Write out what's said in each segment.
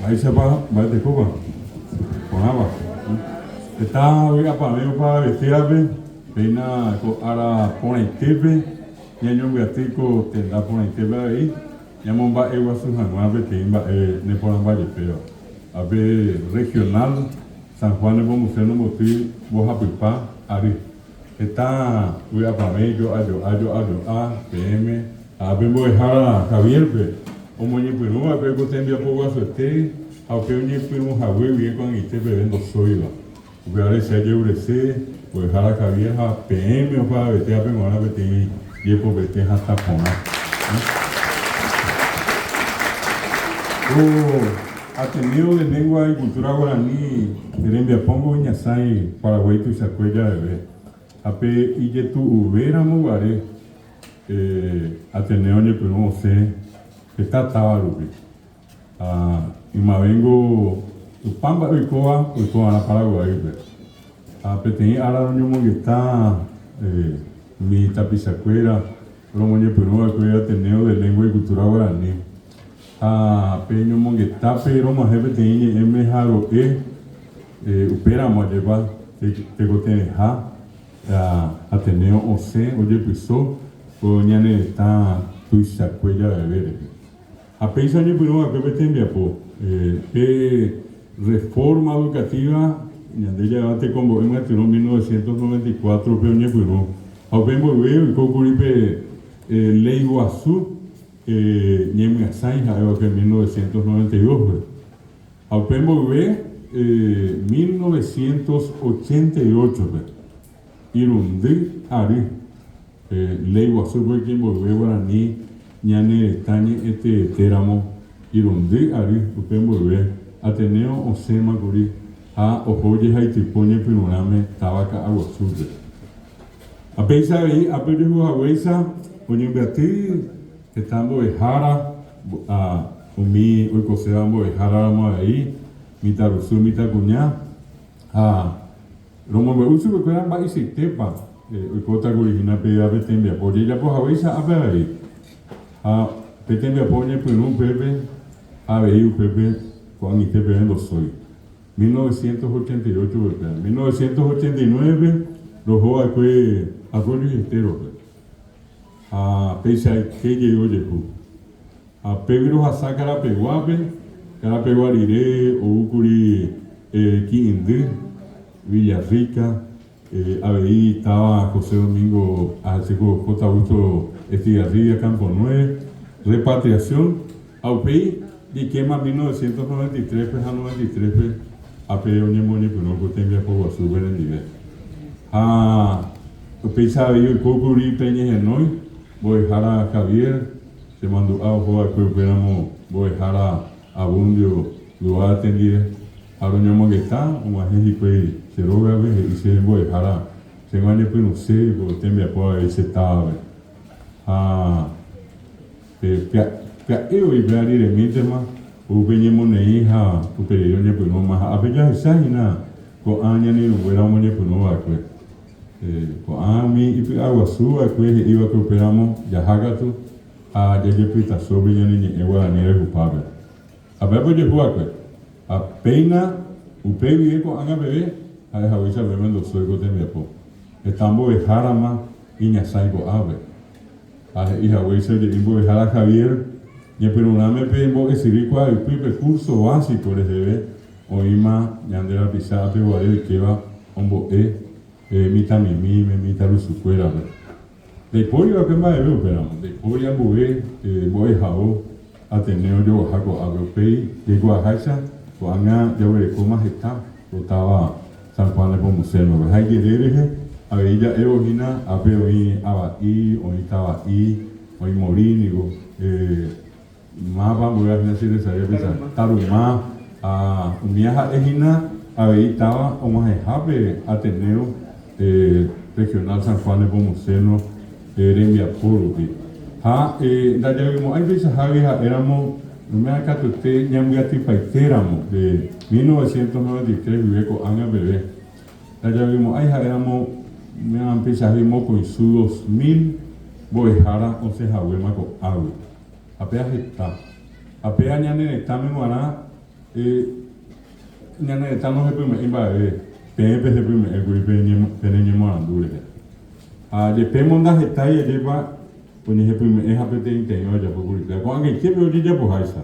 Mba'éichapa mba'etekópa? Porãpa. Heta vy'apavẽ opavavetévape, péina ko ára porãitépe ñañombyaty ko tenda porãitépe avei ñamomba'eguasu hag̃ua peteĩ mba'e neporãmbajepéva. Ápe Regional San Juan Nepomuceno mboty mbohapypa ary. Heta vy'apavẽ jo'a jo'a jo'a jo'a peẽme ha ápe mbo'ehára Javier-pe omoñepyrũ va'ekue ko tembiapo guasuete ha upe oñepyrũ hague guive ko'ag̃aite peve ndosóiva. Upévare che ajeurese mbo'ehára Javier ha peẽme opavavete ápe g̃uarã peteĩ jepopete hatã porã. Ko Ateneo de Lengua y Cultura Guarani rembiapóngo iñasãi Paraguái tuichakue javeve, ha pe ijetu'uve ramo guare Ateneo oñepyrũ osẽ heta táva rupi. Ha ymavéngo opa mba'e oikóva oikova'erã Paraguaýpe. Ha peteĩ ára roñomongeta umi tapichakuéra romoñepyrũva'ekue Ateneo de Lengua y Cultura Guarani. Ha pe ñomongetápe romahẽ peteĩ ñe'ẽme ha ro'e upéramo ajépa tekotevẽha Ateneo osẽ ojepyso ko ñane retã tuichakue javeve rehe. Ha péicha oñepyrũ va'ekue pe tembiapo, pe Reforma Educativa ñande ja'éva tekombo'e myatyrõ 1994-pe oñepyrũ, ha upe mboyve oikókuri pe Léi Guasu ñemyasãi ha'éva'ekue 1992-pe. Ha upe mboyve 1988-pe, irundy ary Léi Guasúpe oike mboyve guarani ñane retã ñe'ẽteete ramo, irundy ary upe mboyve, Ateneo osẽmakuri ha oho jehaitypo ñepyrũrãme táva Ka'aguasúpe. Ha péicha avei ápe ojehu haguéicha oñembyaty heta mbo'ehára, umi oikoséva mbo'ehára ramo avei, mitãrusu, mitãkuña, ha romombe'u chupekuéra mba'eichaitépa oikótakuri hína péva pe tembiapo ojejapo haguéicha ápe avei. Ha pe tembiapo oñepyrũ upépe ha avei upépe ko'ag̃aite peve ndosói. 1988 upéva. 1989-pe roho va'ekue Arroyo y Estero-pe, ha peichaite jey ojehu. Ha pégui rohasa Karapeguápe, Karapegua rire oúkuri Ki'indy, Villarrica, Avei táva José Domingo Ahacheco J. Augusto Estigarribia Campo Nueve, repatriación, ha upéi jeikéma 1993-pe ha 93-pe ápe oñemoñepyrũ ko tembiapo guasu penendive. Ha upéicha avei oiko kuri pe ñehenói mbo'ehára Javier, chemandu'a oho va'ekue upéramo mbo'ehára Abundio Duarte ndive. Ha roñomongeta, og̃uahẽ hikuái che rógape, he'i che mbo'ehára, Chéngo añepyrũse ko tembiapo avei che távape. Ha pe pya'e voi péva riremíntema, upe ñemoneĩ ha upe rire oñepyrũma. Ha ápe jahecha hína ko'ã ñane irũnguéra omoñepyrũ va'ekue. Ko'ã umi ipy'aguasu va'ekue he'i va'ekue upéramo, Jaha katu ha jajepytasópe ñane ñe'ẽ guarani rehupápe. Ha péva ojehu va'ekue. Ha péina upe guive ko'ág̃a peve ha'e haguéicha peẽme ndosói ko tembiapo. Heta mbo'ehárama iñasãi ko'ápe. Ha he'i haguéicha oje'i mbo'ehára Javier, ñepyrũrãme pe mbo'esyry kuaaypy pe curso básico reheve oĩma ñande rapicha apeguare oikéva ombo'e mitãmimíme, mitãrusukuérape. Ndaipóri va'ekue mba'eve upéramo, ndaipóri ambue mbo'ehao Ateneo ojoguaha ko'ápe. Upéi jaikuaaháicha ko'ág̃a jaguerekóma heta ko táva San Juan Nepomuceno-pe. Ha ijere rehe avei ja'évo hína ápe oĩ ava'i, oĩ tava'i, oĩ morínigo. Máva ambuéva hína che resay apysa, Taruma, ha umía ha'e hína avei táva og̃uahẽhápe Ateneo Regional San Juan Nepomuceno rembiapo rupi. Ha ndajavymo'ãi peichahágui ha'éramo umía katuete ñambyatypaitéramo de 1993 guive ko'ág̃a peve. Ndajavymo'ãi ha'éramo umía peichahágui mokõisu 2000 mbo'ehára osẽhaguéma ko'águi. Ha péa heta. Ha péa ñane retãme g̃uarã. Ñane retã nohepyme'ẽi mba'eve, peẽ pehepyme'ẽkuri pene ñemoarandu rehe. Ha jepémo ndahetái ajépa oñehepyme'ẽ ha peteĩteĩva ojapókuri péva. Ko'ag̃aitépe ojejapoháicha.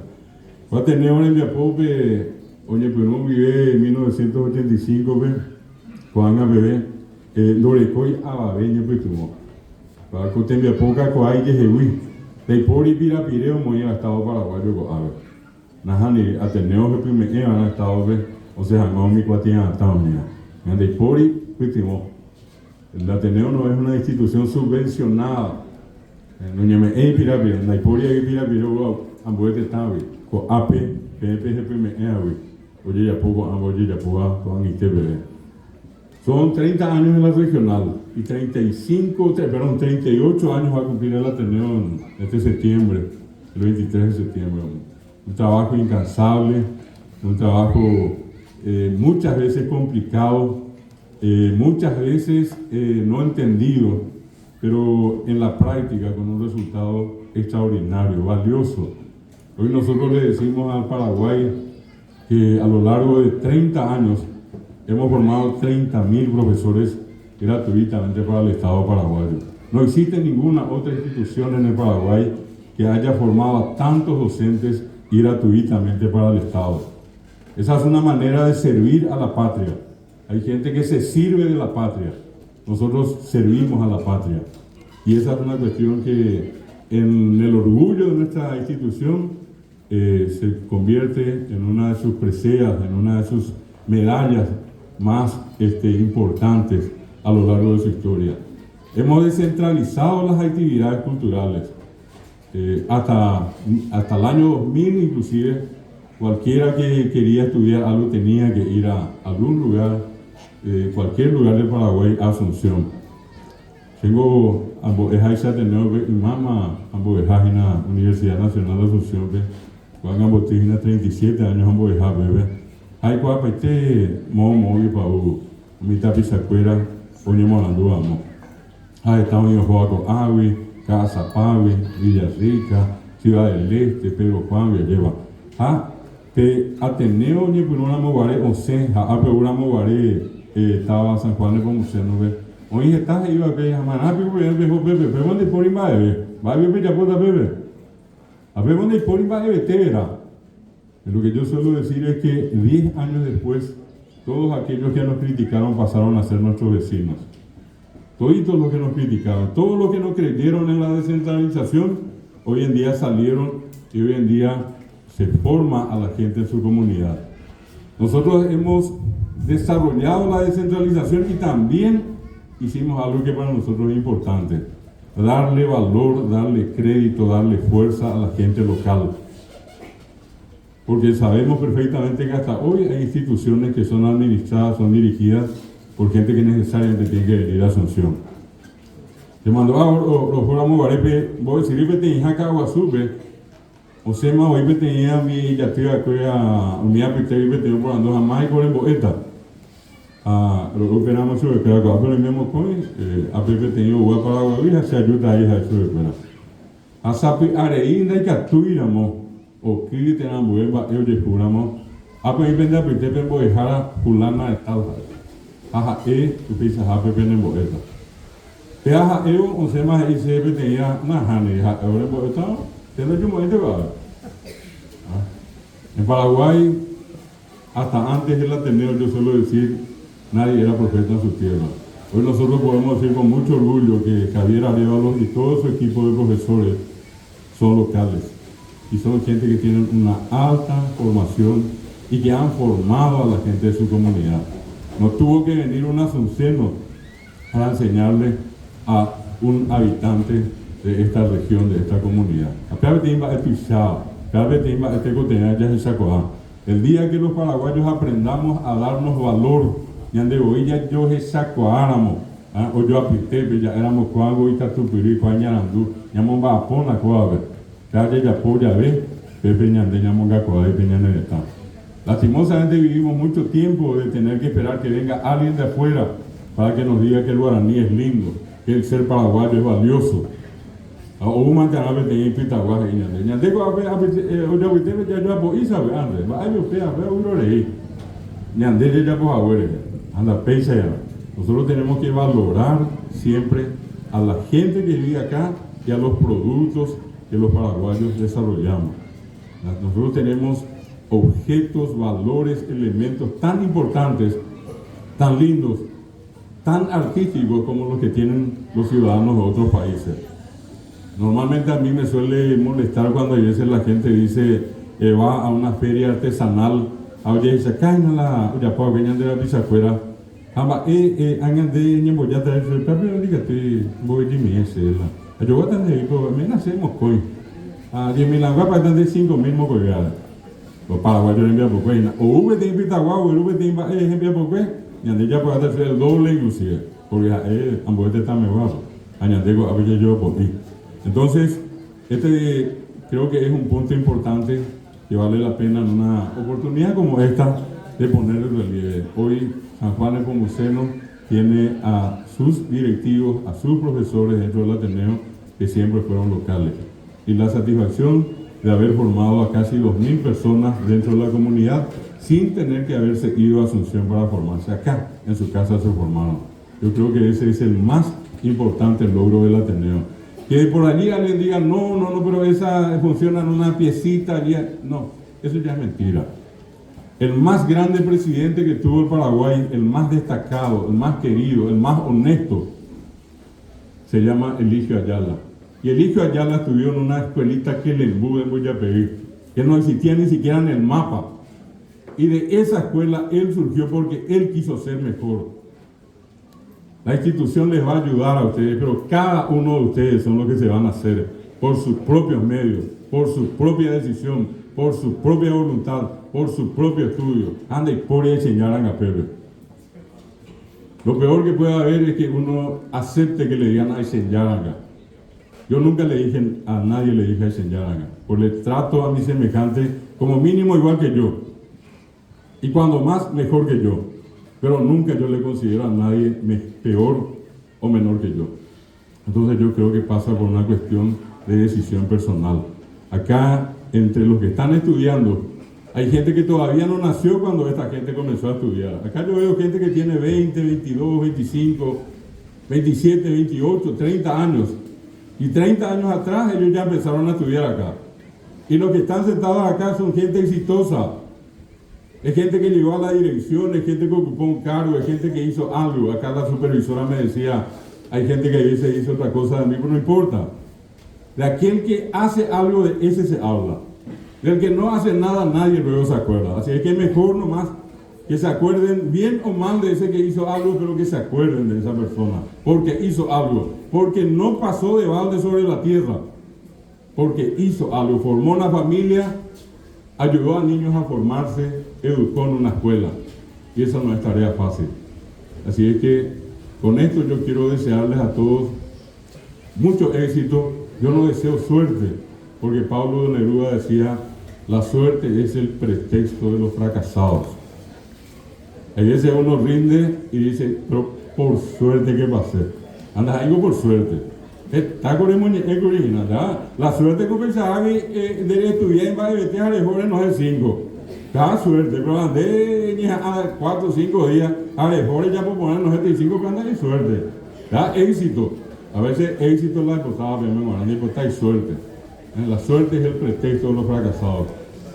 Ko Ateneo rembiapópe oñepyrũ guive 1985-pe ko'ág̃a peve ndorekói avave ñepytyvõ. Ko tembiapo kakuaa ijehegui, ndaipóri pirapire omoĩva Estado paraguayo ko'ápe. Nahániri, Ateneo ohepyme'ẽva'erã Estado-pe osẽ hag̃ua umi kuatia'atã umíva. Ñandeipóri pytyvõ. El Ateneo no es una institución subvencionada. Noñeme'ẽi pirapire, ndaipóri avei pirapire oúva ambue tetãgui. Ko'ápe peẽ pehepyme'ẽvagui ojejapo ko'ãva ojejapóva ko'ag̃aite peve. Son 30 años en la regional y 35, perdón, 38 años va a cumplir el Ateneo en este septiembre, el 23 de septiembre. Un trabajo incansable, un trabajo eh, muchas veces complicado, eh, muchas veces eh, no entendido, pero en la práctica con un resultado extraordinario, valioso. Hoy nosotros le decimos al Paraguay que a lo largo de 30 años hemos formado 30.000 profesores gratuitamente para el Estado paraguayo. No existe ninguna otra institución en el Paraguay que haya formado a tantos docentes gratuitamente para el Estado. Esa es una manera de servir a la patria. Hay gente que se sirve de la patria. Nosotros servimos a la patria. Y esa es una cuestión que en el orgullo de nuestra institución se convierte en una de sus preseas, en una de sus medallas más importantes a lo largo de su historia. Hemos descentralizado las actividades culturales. Hasta el año 2000 inclusive, cualquiera que quería estudiar algo tenía que ir a algún lugar, cualquier lugar del Paraguay, a Asunción. Chéngo ambo'eháicha Ateneo-pe ymáma ambo'eha hína Universidad Nacional de Asunción-pe, ko'ág̃a amboty hína 37 años ambo'eha pépe. Ha aikuaapaite moõ moõguipa ou umi tapichakuéra oñemoarandu amo. Ha heta oĩ ohóva ko'águi, Ka'asapágui, Villarrica, Ciudad del Este, Pedro Juan-gui ajéva. Ha pe Ateneo oñepyrũramo guare osẽ ha ápe oúramo guare táva San Juan Nepomuceno-pe, oĩ heta he'íva pe hamarã piko peẽ peho pépe, pévo ndaipóri mba'eve, mba'épe pejapóta pépe? Ha pévo ndaipóri mba'evete vera. Lo que yo suelo decir es que 10 años después, todos aquellos que nos criticaron pasaron a ser nuestros vecinos. Toditos los que nos criticaron, todos los que no creyeron en la descentralización, hoy en día salieron y hoy en día se forma a la gente en su comunidad. Nosotros hemos desarrollado la descentralización y también hicimos algo que para nosotros es importante, darle valor, darle crédito, darle fuerza a la gente local. Porque sabemos perfectamente que hasta hoy hay instituciones que son administradas, son dirigidas por gente que necesariamente tiene que venir a Asunción. Te mandó a rohóramo guarépe mbo'esyry peteĩha Ka'aguasúpe, osẽma voi peteĩha umi ijaty va'ekue ha umi apytégui peteĩ oporandu ha máiko rembo'éta. Ha ro'úperamo chupekuéra ko'ápe roime mokõi, ápe peteĩ oúva Paraguaýgui ha che ajúta aí ha'e chupekuéra. Ha sapy'arei ndaikatúiramo oky térã ambue mba'e ojehúramo, ápe oĩ pende apytépe mbo'ehára fulana de tal ha'e, ha ha'e upeichahápe penembo'éta. Péa ha'évo osẽma he'i chéve peteĩva, Nahániri, ha'e orembo'étarõ, che ndajumo'ãinte ko'ápe. En Paraguay, hasta antes del Ateneo, yo suelo decir, nadie era profeta en su tierra. Hoy nosotros podemos decir con mucho orgullo que Javier Arévalo y todo su equipo de profesores son locales y son gente que tienen una alta formación y que han formado a la gente de su comunidad. No tuvo que venir un asunceno para enseñarle a un habitante de esta región, de esta comunidad. Ha péva peteĩ mba'e tuicháva, péva peteĩ mba'e tekotevẽ jahechakuaa. El día que los paraguayos aprendamos a darnos valor, ñande voi jajohechakuaáramo, ojoapytépe ja'éramo kóago ikatupyry, kóa ñarandu, ñamomba'apóna kóape. Péva jajapo jave, pépe ñande ñamongakuaái pe ñane retã. Lastimosamente vivimos mucho tiempo de tener que esperar que venga alguien de afuera para que nos diga que el guaraní es lindo, que el ser paraguayo es valioso. Ha oúmantearã peteĩ pytagua he'i ñande. Ñande ko'ápe ojoapytépe jajoapo'i sapy'ánte. Mba'épe upéva? Upéva vyrorei. Ñande jajapo hague rehe. Ha ndapéichaiarã. Nosotros tenemos que valorar siempre a la gente que vive acá y a los productos que los paraguayos desarrollamos. Nosotros tenemos objetos, valores, elementos tan importantes, tan lindos, tan artísticos como los que tienen los ciudadanos de otros países. Normalmente a mí me suele molestar cuando a veces la gente dice eh, va a una feria artesanal ha ojehechakáina la ojapo hague ñande rapichakuéra ha mba'e eh, ág̃a nde ñembojáta rei chupe péro ndikatúi mbovyjymie che la ajoguáta ndehegui ko ména che mokõi ha diemil-agua pa'éta nde 5000 mokõive ára. Ko paraguayo rembiapokue hína. Ou peteĩ pytagua ogueru peteĩ mba'e hembiapokue, ñande japo'áta chupe el doble inclusive, porque ha'e ambue tetãmeguápe ha ñande ko'ápe jajoapo'i. Entonces, este creo que es un punto importante que vale la pena en una oportunidad como esta de poner el relieve. Hoy San Juan Nepomuceno tiene a sus directivos, a sus profesores dentro del Ateneo que siempre fueron locales. Y la satisfacción de haber formado a casi 2.000 personas dentro de la comunidad sin tener que haberse ido a Asunción para formarse acá, en su casa se formaron. Yo creo que ese es el más importante logro del Ateneo. Que por allí alguien diga, no, no, no, pero esa funciona en una piecita allí. No, eso ya es mentira. El más grande presidente que tuvo el Paraguay, el más destacado, el más querido, el más honesto, se llama Eligio Ayala. Y Eligio Ayala estudió en una escuelita que le en Mbuyapey, que no existía ni siquiera en el mapa. Y de esa escuela él surgió porque él quiso ser mejor. La institución les va a ayudar a ustedes, pero cada uno de ustedes son los que se van a hacer por sus propios medios, por su propia decisión, por su propia voluntad, por su propio estudio. Anda y por enseñar a Pepe. Lo peor que puede haber es que uno acepte que le digan a enseñar acá. Yo nunca le dije a nadie le dije a enseñar acá, porque le trato a mi semejante como mínimo igual que yo. Y cuando más, mejor que yo. Pero nunca yo le considero a nadie peor o menor que yo. Entonces yo creo que pasa por una cuestión de decisión personal. Acá, entre los que están estudiando, hay gente que todavía no nació cuando esta gente comenzó a estudiar. Acá yo veo gente que tiene 20, 22, 25, 27, 28, 30 años. Y 30 años atrás ellos ya empezaron a estudiar acá. Y los que están sentados acá son gente exitosa. Es gente que llegó a la dirección, es gente que ocupó un cargo, es gente que hizo algo. Acá la supervisora me decía, hay gente que dice hizo otra cosa de mí, pero no importa. De aquel que hace algo, de ese se habla. Del que no hace nada, nadie luego se acuerda. Así es que mejor nomás que se acuerden bien o mal de ese que hizo algo, pero que se acuerden de esa persona. Porque hizo algo. Porque no pasó de balde sobre la tierra. Porque hizo algo. Formó una familia, ayudó a niños a formarse, educó en una escuela. Y eso no es tarea fácil. Así es que con esto yo quiero desearles a todos mucho éxito. Yo no deseo suerte, porque Pablo de Neruda decía, la suerte es el pretexto de los fracasados. A veces uno rinde y dice, pero por suerte que pasé. Anda, algo por suerte. Está con el La suerte que pensaba que de estudiar en Baebete a no es 5. Cada suerte, pero andé a 4 o 5 días, a mejor ya por poner no es 5, pero anda de suerte. Da éxito. A veces éxito la importaba, pero no importa y suerte. La suerte es el pretexto de los fracasados.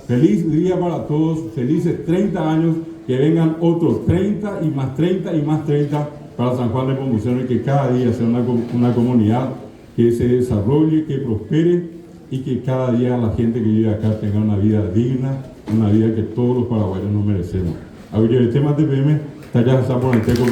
Feliz día para todos, felices 30 años, que vengan otros 30 y más 30 y más 30 para San Juan de Nepomuceno y que cada día sea una comunidad que se desarrolle, que prospere y que cada día la gente que vive acá tenga una vida digna, una vida que todos los paraguayos nos merecemos. Aguyje tema TPM, está ya por el teco.